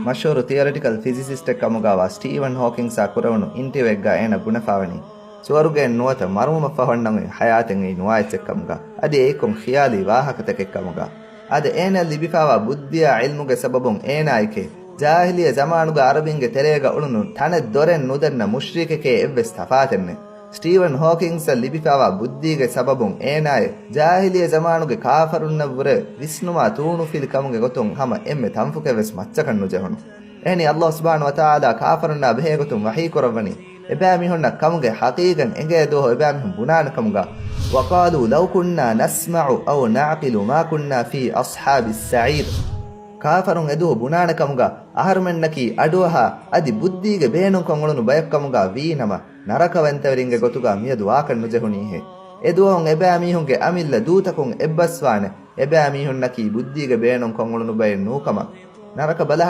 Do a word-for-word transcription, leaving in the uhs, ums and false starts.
މަޝްހޫރު ތިއޮރެޓިކަލް ފިޒިސިސްޓެއް ކަމުގަ ވާ ސްޓީވަން ހޯކިންގްސާ ކުރެވުނު އިންޓަވިއުއެއްގަ އޭނަ ބުނެފާވަނީ، ސުވަރުގެއިން ނުވަތަ މަރުވުމަށް ފަހު އަންނަމުން ހަޔާތެއް އެއީ ނުވާ އެއްޗެއް ކަމުގަ. އަދި އެއީ ކޮން ޚިޔާލީ ވާހަކަތަކެއް ކަމުގަ. އާދެ، އޭނައަށް ލިބިފާވާ ބުއްދިއާ ޢިލްމުގެ ސަބަބުން އޭނާއެކޭ ޖާހިލިއްޔަ ޒަމާނުގަ ޢަރަބިންގެ ތެރޭގަ އުޅުނު ތަނެއް ދޮރެއް ނުދަންނަ މުޝްރިކެކޭ އެއްވެސް ތަފާތެއް ނެތް. ސްޓީވަން ހޯކިންގްސަށް ލިބިފާވާ ބުއްދީގެ ސަބަބުން އޭނާއެއް ޖާހިލިއްޔަ ޒަމާނުގެ ކާފަރުންނަށްވުރެ ވިސްނުމާ ތޫނުފިލި ކަމުގެ ގޮތުން ހަމަ އެންމެ ތަންފުކެއްވެސް މައްޗަކަށް ނުޖެހުނު. އެހެނީ، ﷲ ސުބްޙާނަހޫ ވަތަޢާލާ ކާފަރުންނާ ބެހޭގޮތުން ވަޙީ ކުރައްވަނީ، އެބައިމީހުންނަށް ކަމުގެ ޙަޤީޤަތް އެނގޭ ދުވަހު އެބައިމީހުން ބުނާނެ ކަމުގަ، وَقَالُوا لَوْ كُنَّا نَسْمَعُ أَوْ نَعْقِلُ مَا كُنَّا فِي أَصْحَابِ السَّعِيرِ. ކާފަރުން އެދުވަހު ބުނާނެ ކަމުގަ، އަހަރުމެންނަކީ އަޑުއަހާ އަދި ބުއްދީގެ ބޭނުންކޮށް އުޅުނު ބަޔަކު ކަމުގަ ވީނަމަ، ނަރަކަވަންތަވެރިންގެ ގޮތުގަ މިއަދު ވާކަށް ނުޖެހުނީހޭ. އެދުވަހުން އެބައިމީހުންގެ އަމިއްލަ ދޫތަކުން އެއްބަސްވާނެ، އެބައިމީހުންނަކީ ބުއްދީގެ ބޭނުންކޮށް އުޅުނު ބައެއް ނޫކަމަށް. ނަރަކަ ބަލާ